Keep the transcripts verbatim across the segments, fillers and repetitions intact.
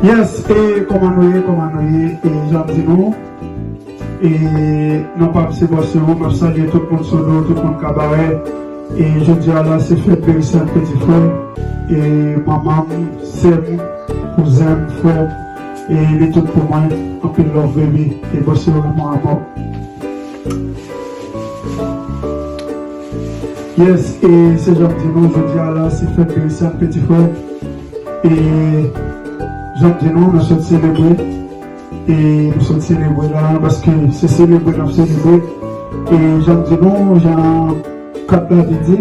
Yes, e kòman nou ye, kòman nou ye, e jan m di nou, e nan pa m se bòs yo, m ap salye tout moun sou nou, tout moun kabarè, e jodi a la se fèt Berisian peti frè, e manman m, sè m, kouzen m, frè m, e li tout pou mwen, anpil love baby, e bòs yo renmen anmò. Yes, e se jan m di nou, jodi a la se fèt Berisian peti frè, e jan m di nou, nou sot selebre. E nou sot selebre la, paske se selebre n ap selebre. E jan m di nou, jan kat la te di,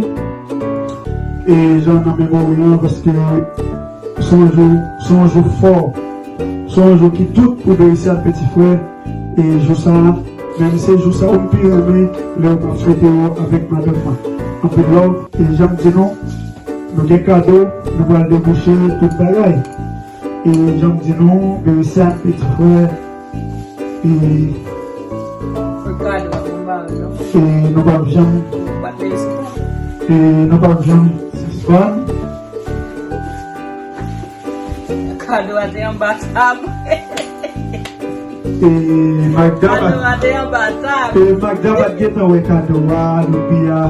e jan nan memori an, paske se yon jou, se yon jou fò, se yon jou ki tout pou Berisian peti frè. E jou sa, menm se jou sa yo m pi renmen, lè yo ap fete yo avèk madanm mwen. Anpil love, e jan m di nou, nou gen kado, nou pral debouche tout bagay. E jan m di nou, Berisian peti frè, e, e nou p ap janm, e nou p ap janm sispann. Kado a te anba tab. E Magda Kado a te anba tab. E Magda pa t gentan wè kado a, loupi a.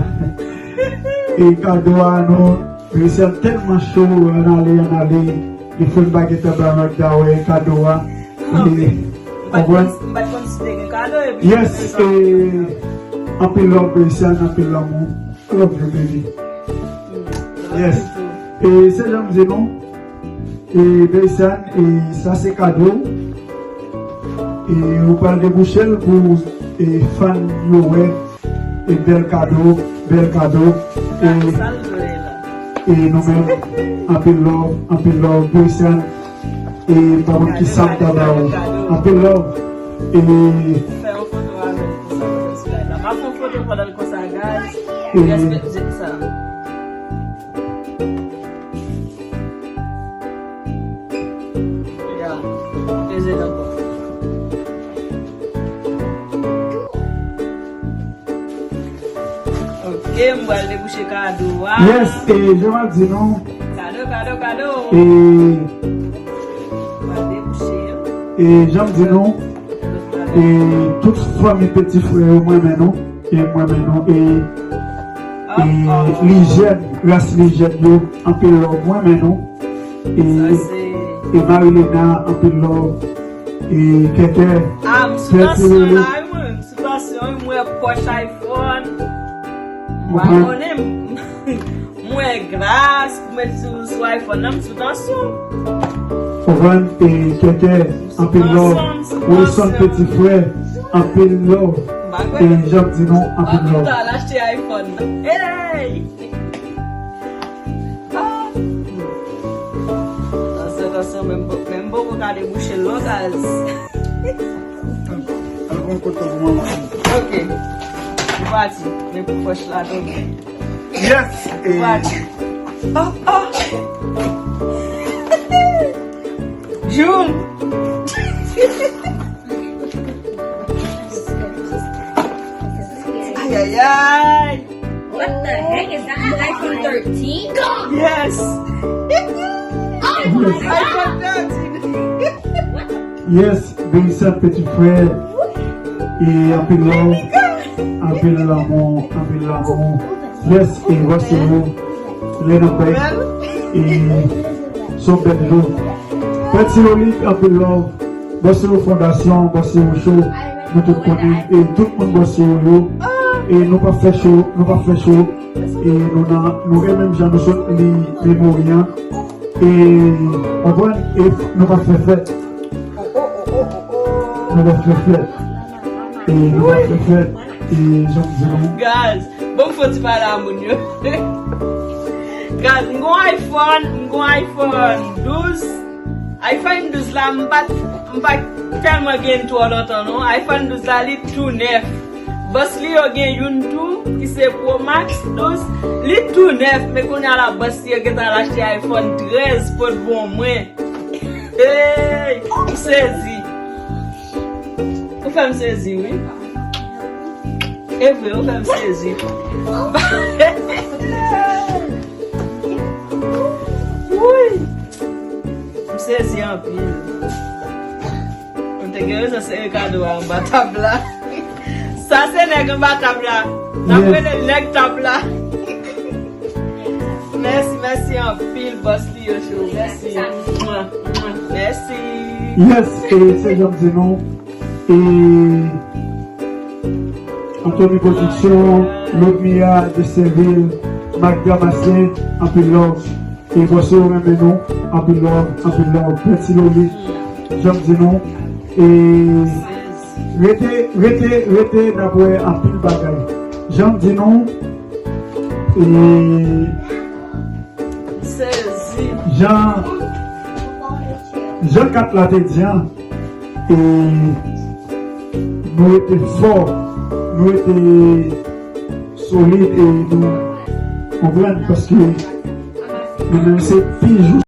E kado a, nou, Berisian tèlman cho, ann ale, ann ale. Li fè m pa gentan bay Magda wè kado a. E, m pa t konn, m pa t konn si te gen kado, epi yes, e anpil love Berisian, anpil lanmou. Love you, baby. Yes. E se jan m di nou, e Berisian, e sa se kado. E ou pral debouche l pou, e fan yo wè. E bèl kado, bèl kado. E, e nou menm, anpil love, anpil love, Berisian. E m pa konn ki sa m ta ba ou. Anpil love. E fè yon foto avè l konsa pandan sou live la. M ap fè yon foto pandan l konsa, guys. E respè sa. Ya. Peze nan kò. Ok, m pral debouche kado a. Yes, e jan m ap di nou. Kado, kado, kado. E m pral debouche. E jan m di nou, e tout fanmi peti frè yo, mwen renmen nou. E mwen renmen nou. E, e Lijèn, ras Lijèn yo, anpil love, mwen renmen nou. E, e Marilena, anpil love. E Kèkè, ah, m sou tansyon la, wi, mwen. M sou tansyon, wi, m wè pòch iPhone. M pa konnen, m wè glas pou met sou, sou iPhone nan, m sou tansyon. Konprann, e Kèkè, anpil love. Wilson peti frè, anpil love. E jan m di nou, anpil love. An nou ta al achte iPhone nan. Hey! Ah! Tansyon, tansyon, men m poko ka debouche l non, guys. Al pran kote pou manman. Ok. Nou pati. Men pou pòch la tonbe. Yes! Nou pati. Oh, oh! Jun! Ay, ay, ay! What the heck is that? An iPhone thirteen? Yes! Oh my God! iPhone thirteen! Yes, Berisian peti frè. E anpil love, anpil lanmou, anpil lanmou. Yes, e bòs yo, lè n ap bay, e se yon bèl jou. Pèt Silolik, anpil love. Bòs yo fondasyon, bòs yo cho. Nou tout konnen, e tout moun bòs yo yo. E nou pa fè cho, nou pa fè cho. E nou nan, nou e menm jan nou sot li memori an. E, konprann, e nou pa fè fèt. Nou pa fè fèt. E nou pa fè fèt. E jan m di nou. Guys, bon, fò ti pale a moun yo. Guys, m gon iPhone, m gon iPhone douz. iPhone douz la, m pa, m pa tèlman gen twò lontan non. iPhone douz la, li tou nèf. Bòs li yo gen youn tou, ki se Pro Max douz. Li tou nèf, men kounye a la, bòs li yo gentan al achte iPhone trèz pot bon mwen. Hey, m sezi. Ou fè m sezi, wi. E vre, ou fè m sezi. Wi. M Sezi anpil. Ou te gen rezon sere kado a anba tab la. Sa se nèg anba tab la. N ap rele nèg tab la. Mèsi, mèsi anpil, bòs Lio Show. Mèsi. Mèsi. Yes, e se jan m di nou. E Anthony Production, Ludmilla Desservil, Magda Massé, anpil love. E bòs yo renmen nou, anpil love, anpil love. Pèti Loli, jan m di nou. E rete, rete, rete, n ap wè anpil bagay. Jan m di nou, e Sezi. Jan, jan kat la te di an, e nou rete fò, nou rete solid e nou konprann paske nou menm se pi jou.